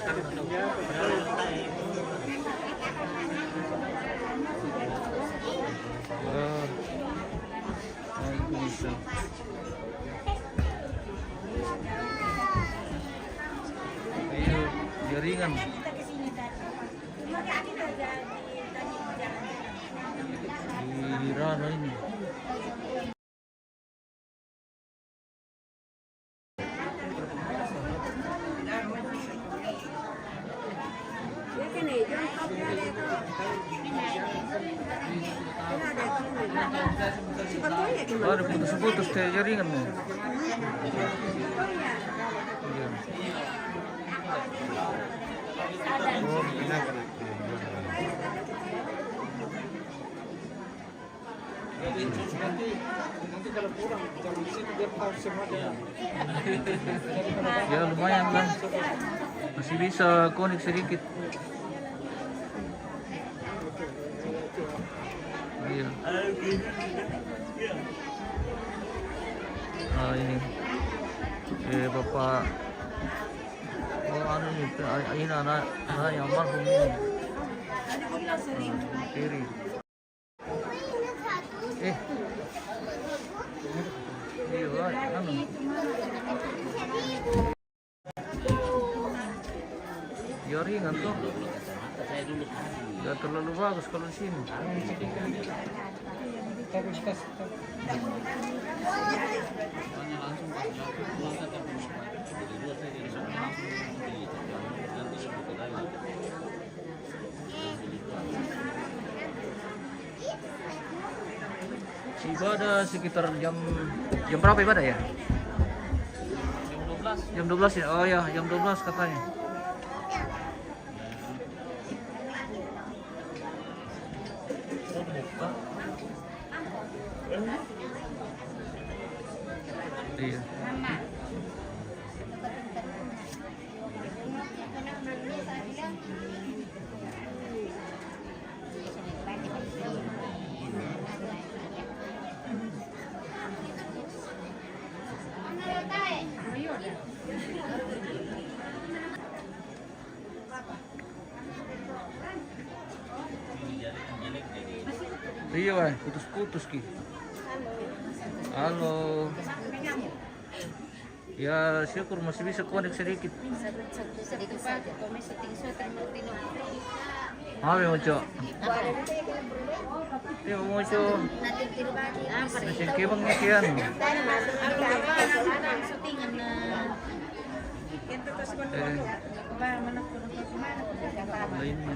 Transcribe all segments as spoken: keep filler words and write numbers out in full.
Ah, ah, bisa. Iya, jaringan. Di Rano ini. Ada putus-putus kayak jaringan nih. Iya. Oh, ya, lumayan lah. Masih bisa konek sedikit. Iya. Ah, ini. Eh, Bapak. Oh, anu ini, ah, ini anak, anak yang almarhum ini. Ah, kiri. Eh. Iya, anu. Jaringan tuh. Nggak terlalu bagus kalau di sini. Ibadah sekitar jam, jam berapa ibadah ya? Jam dua belas ya? Oh ya, jam dua belas katanya. Iya. Iya, wah, putus-putus ki. Halo. Ya, syukur masih bisa konek sedikit. Sedikit saja. Maaf ya, Oco. Ya, Oco. Masih kebang nih, kian. Eh. Lainnya.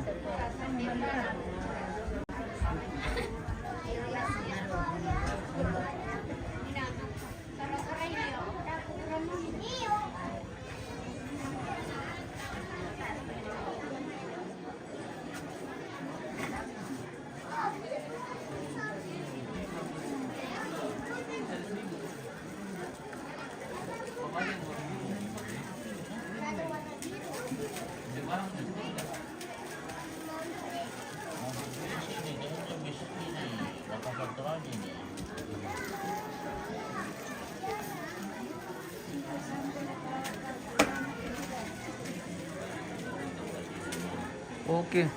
Oke.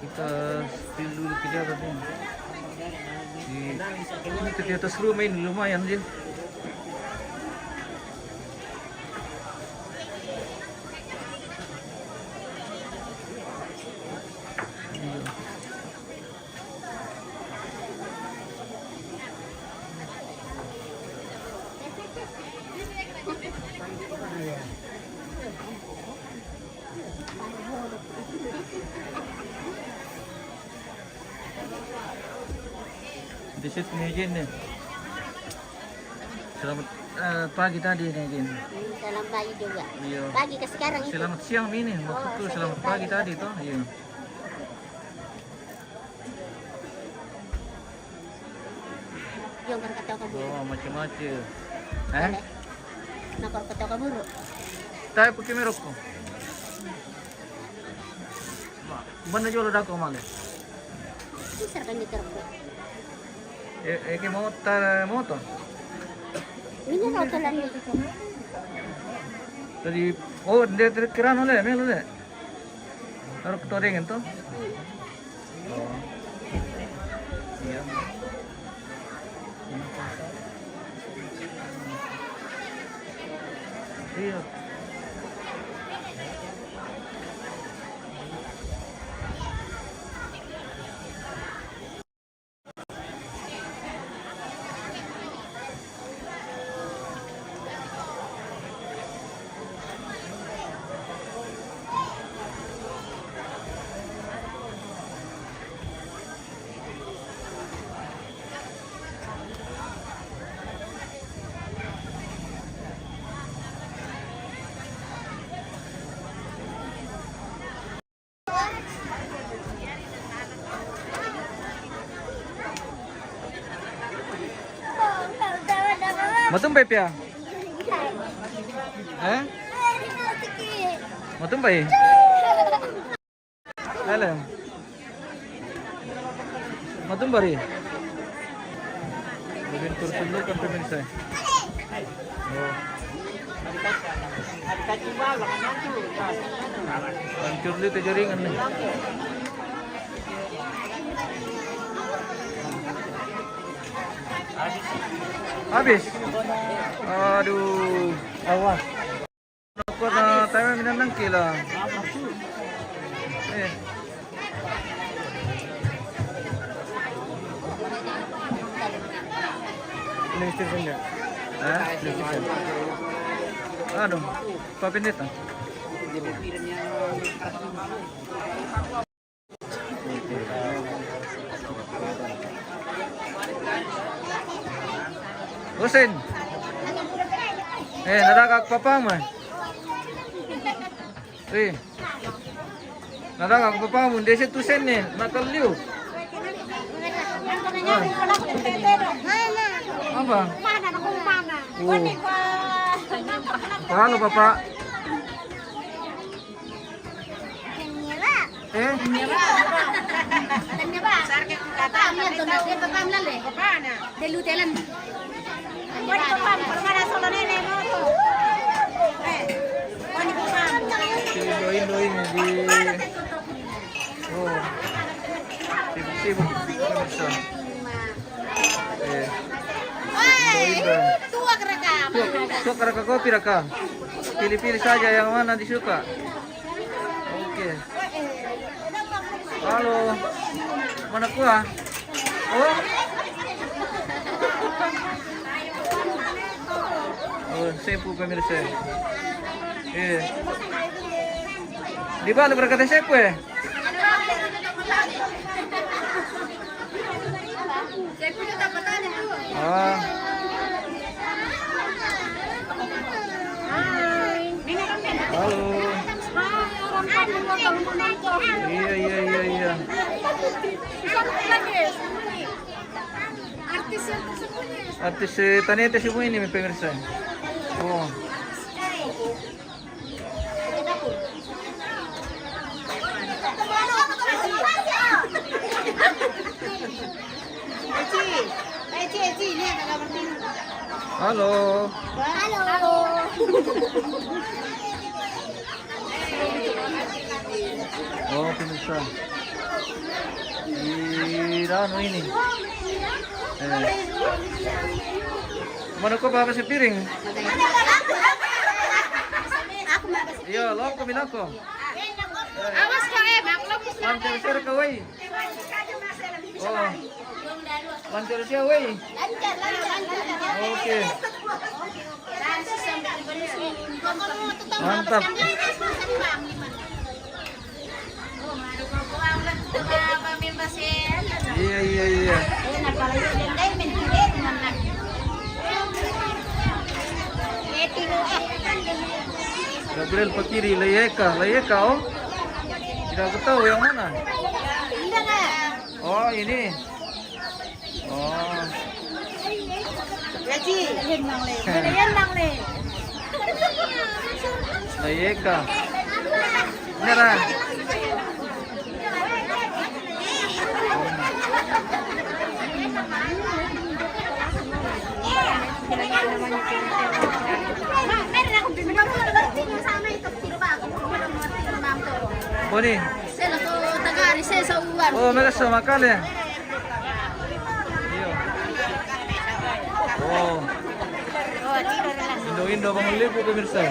Kita spill dulu ke atas ini. Di, ini ke atas rumah ini lumayan sih. Di sini, Jin, nih. Selamat, eh, pagi tadi nih, Jin. Selamat pagi juga. Iya. Pagi ke sekarang itu. Selamat siang ini. Oh, maksudku selamat pagi tadi toh. Iya. Jom berkata ke buru. Oh, macam-macam. Eh? Boleh. Nak berkata ke buru. Tapi pakai merokok. Mana jual dah kau malah? Bisa kan diterokok. Eh, eh, ke motor, motor. Ini motor lagi. Dari, oh, dari, dari Kirano le, melo le. Baru ketoreng itu. Oh. Iya. Iya. Matumbai pia? Eh? Matumbai? Hello. Matumbai. Bibin kursun lu kan pemirsa. Oh. Hancur itu jaringan nih. Habis. Aduh. Awas. Kuat na tayo minanang kila. Eh. Ini station ya? Hah? Ini station. Ano? Papinit ah. Usin. Eh, nadagak papa mo eh. Eh. Nadagak papa mo, desi tusen eh, nakaliw. Ah. Apa? Oh. Halo, Papa. Eh? Indo-indo ini di. Oh. Sibuk-sibuk. Bisa. Eh. Oi, tuak raka. Tuak, tuak raka kopi raka. Pilih-pilih saja yang mana disuka. Oke. Halo. Mana kuah? Oh. Oh, sepu pemirsa. Eh. Di mana berkata sepu eh? Ah. Halo. Iya, iya, iya, iya. Artis, eh, Tanete semua ini, pemirsa. Oh. Halo. Halo. Oh, pemirsa. Di ano ini? Eh. Mana ko ba sa piring? Iya, lo ko minako. Awas ka, eh, maklum. Lancar sir ka, wey. Oh. Lancar siya, wey. Lancar, lancar, lancar. Okay. Mantap. Iya, iya, iya. Gabriel Pakiri, Layeka, Layeka, oh. Tidak tahu yang mana. Oh, ini. Oh. Gaji. Yan lang le. Yan lang le. Layeka. Nara. Boni. Sela so tagari, sela so uwan. Oh, mega so makale. Iyo. Oh. Indo-indo bangun lipu, pemirsa.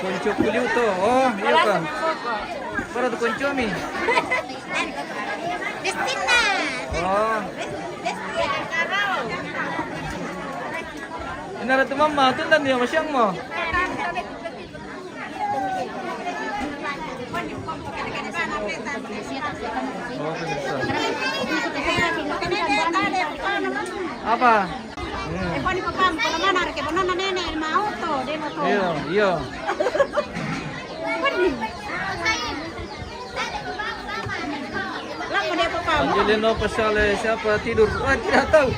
Konco kuliu to. Oh, iyo ka. Para tu konco mi. Destina. Oh. Ini ada tu mama, tu dan dia masyang mo. Oh, pemirsa. Apa? Hmm. Iyo, iyo. Angelino pasal, eh, siapa tidur? Ah, tidak tahu.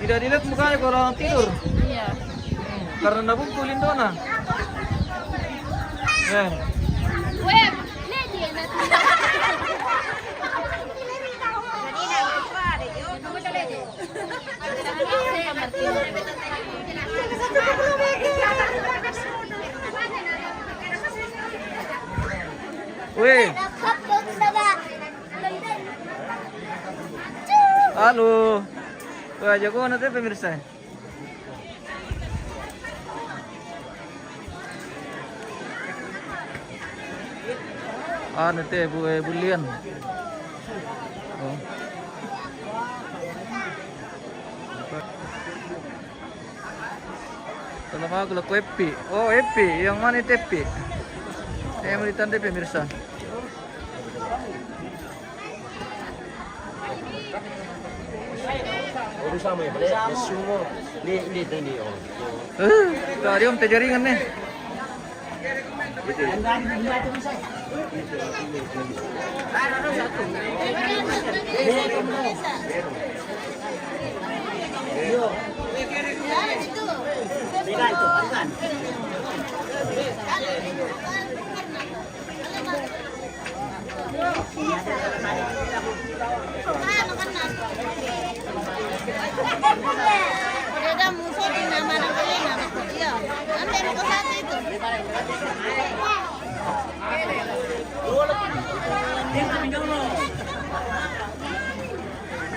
Tidak dilihat mukanya kalau orang tidur. Iya. Karena nabungkul indona. Eh. Weh. Halo. Wah, jago na te, pemirsa. Anu te, bu, eh, bulian. Oh. Kalau mau aku laku Epi. Oh, Epi. Yang mana itu Epi? Saya mau ditanda, pemirsa. Udah sama ya, balik. Semua. Ini, ini, ini, oh. Eh, tak ada om jaringan nih.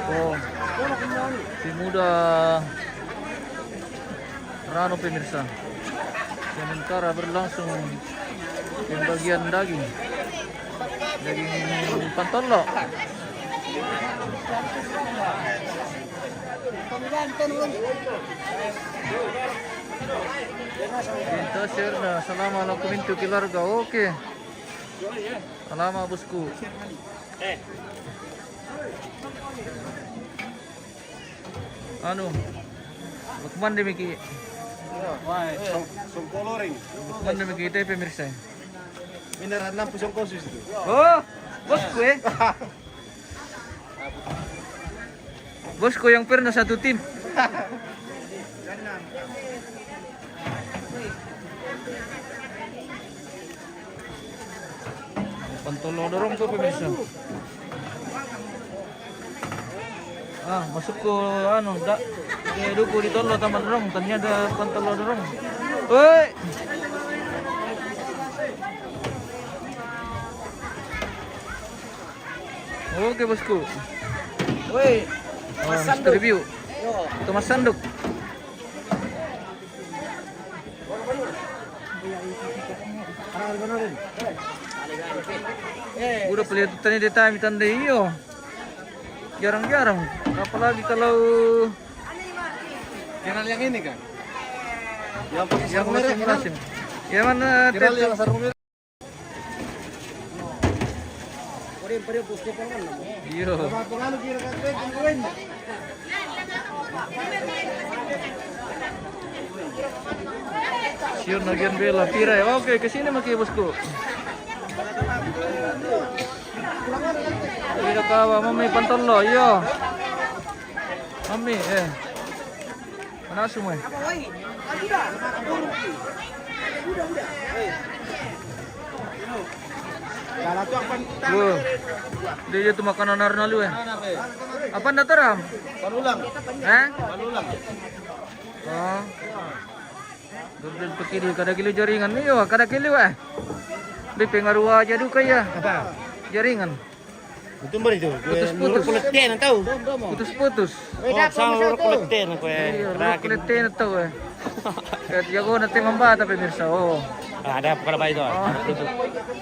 Oh, pemuda Rano, pemirsa. Sementara berlangsung pembagian daging. Daging pantolo. Pinta share na, assalamualaikum itu keluarga. Oke. Salama, bosku. Anu, Lukman Demiki. Wah, song-, songko loring. Lukman Demiki itu, pemirsa. Mineran nampu songko sus itu. Oh, bosku, eh. Bosku yang pernah satu tim. Pantolo dorong tu, pemirsa. Ah, masuk ke anu, da, eh, duku di tolo taman dorong, ternyata pantolo dorong. Woi. Oke, bosku. Woi. Oh, Mas Sanduk. Review. Yo. Itu Mas Sanduk. Udah pelihara tani di tami tanda iyo. Jarang-jarang. Apalagi kalau kenal yang ini kan? Yang pakai sarung merah, kenal? Yang mana? Kenal yang sarung merah. Iyo. Siun na gian bela pira ya. Oke, ke sini maki, bosku. Pira kawa, mami pantolo, iyo. Mami, eh. Mana semua? Wah. Dia itu makanan Arnalu, eh. Apa ndak teram? Panulang. Eh? Panulang. Oh. Dodol tu kilo, kada kilo jaringan ni, yo, kada kilo, eh. Beri pengaruh aja duka ya. Apa? Jaringan. Itu beri tu. Putus-putus. Lurus kulit dia nak tahu. Putus-putus. Oh, sama lurus kulit dia nak kue. Iya, lurus kulit dia nak tahu eh. Kayak jago nanti membah tapi pemirsa. Oh. Ah, ada bukan apa itu. Oh.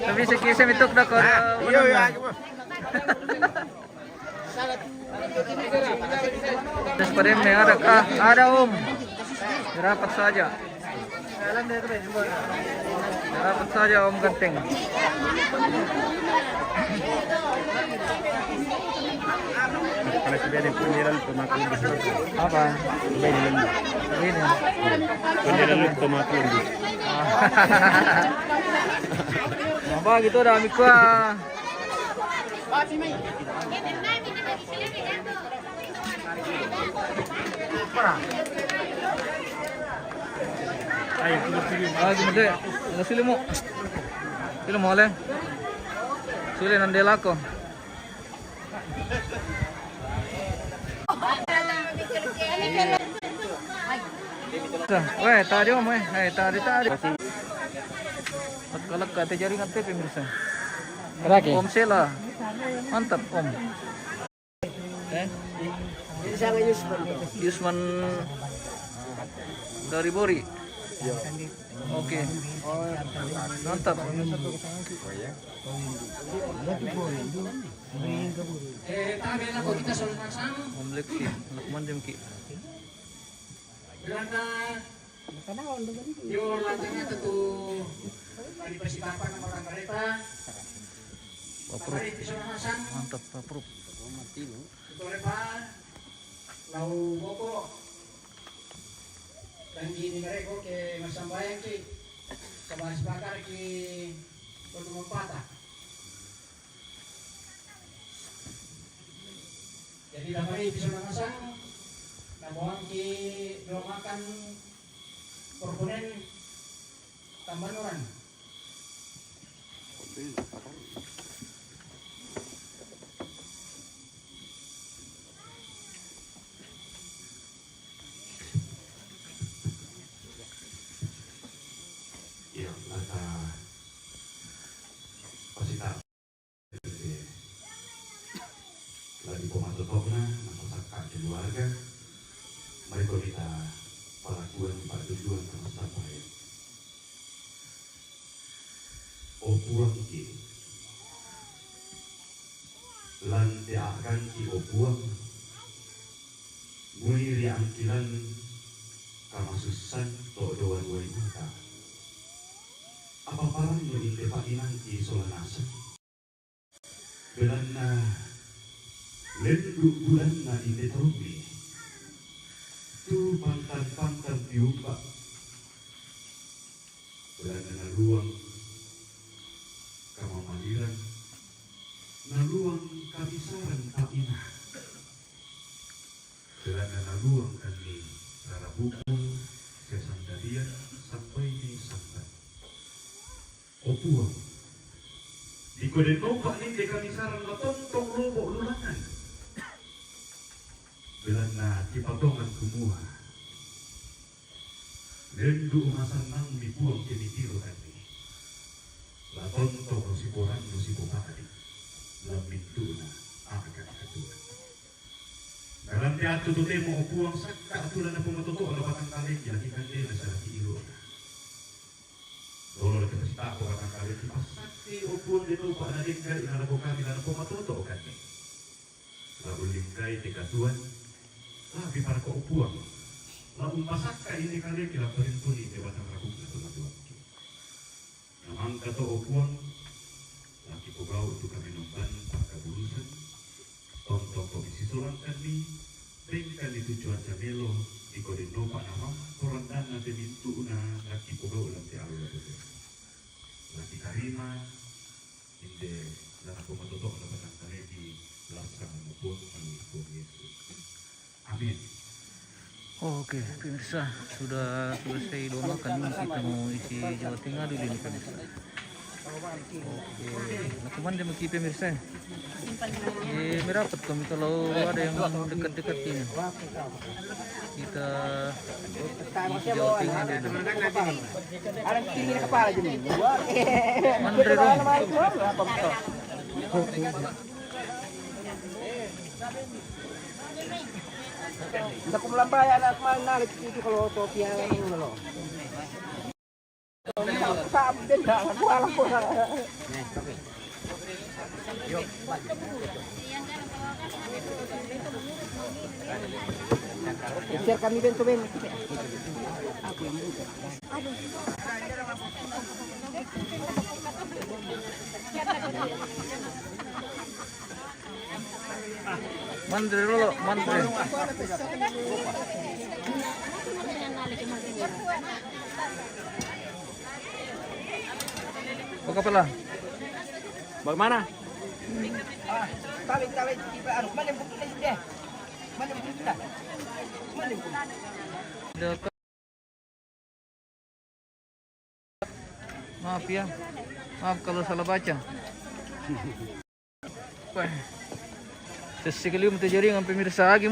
Tapi sekisah itu dah kau. Ah, iya, iya. Terus pada yang ada kah? Ada, Om. Rapat saja. Rapat saja, Om Ganteng. Kalau sudah ada pilihan pemakai apa? Ini. Pilihan pemakai. Apa gitu dah, Mikwa? Ah, gimana? Ada sili mo. Sili mo, le. Sili nang dela ko. Weh, tadi, Om, eh. Eh, tadi, tadi. Kalak kata jaringan T P, pemirsa. Lagi. Om Sela. Mantap, Om. Eh? Yusman dari Bori. Oke. Mantap. Eh, tabe na ko kita soal maksang. Om Lexi, anak manjam ki. Belanda. Yo, lanjutnya tentu dari persiapan nomor kereta. Papruk. Mari, bisa masang. Mantap, Papruk. Betul, Pak. Lau boko. Dan gini mereka ke masambayang ki. Sama sepakar ki. Betul, Pak. Jadi, damai bisa namasang, namuang ki doa makan proponen tambahan orang. Iya, lata pasti tak. Lagi pematuh tokna, nako sakka keluarga, mari ko mita palakuan patujuan kama sampai. O Puang ki, lan te akan ki o Puang, mui ri angkilan kamasussan to doan wai mata. Apa parannu inde pa inangki sola naseng? Belanna lendu bulanna inde taummi, tu pantan-pantan tiumba. Belanna naluang kamamaliran, naluang kamisaran pa'ina. Belanna naluang kanni rara bukul, sesandalian, sambaini sambat. O Puang, diko den nopa ninde kamisaran la tontong lobo lulangan. Belanna kipatongan kumua, lendu masannangmi Puang ke mitiro kanni. La tontong siporannu sipopadi, la mintu'na akan katuan. Narampe attu totemo, o Puang, sakka tu la napomatoto'na batang kaleki, la kikandena sia la kiilo'na. Dolo la kipasita'ko batang kaleki, passakkei, o Puang, de nopa nadengkai, nalako kami la napomatoto'kanni. La ullingkai te katuan, la'bi paraka, o Puang, la umpasakka inde kaleki la parentuni te batang rabukna to matuakki. Namangka to, o Puang, la kipogau' tu kamenomban pa'kabulusan, tontongkomi sisolangkanni, bengkanni tu cuaca melo, diko den nopa narampo randanna te mintu'na la kipogau' lan te allo la totemo. La kitarima, inde la napomatoto'na batang kaleki, la assanganna Puang, melalui Puang Yesus. Amin. Oke, pemirsa, sudah selesai doa makan, kita mau isi Jawa Tengah dulu ini, pemirsa. Oke, nah, cuman dia mesti pemirsa. Eh, merapat kami kalau ada yang dekat-dekat ini. Kita di Jawa Tengah dulu. Mana dari rumah? Nda ku melambai anak mana lagi itu kalau oto piala ini lo. Sa benda aku alam ko sa. Share kami bento ben. Aku yang buka. Mantri dulu, mantri. Buka pala. Bagaimana? Ah, tarik, tarik, tiba, anu, mana yang buka deh? Mana yang buka? Mana yang buka? Maaf ya, maaf kalau salah baca. Wah. Sesi kelium tu jaringan pemirsa agi.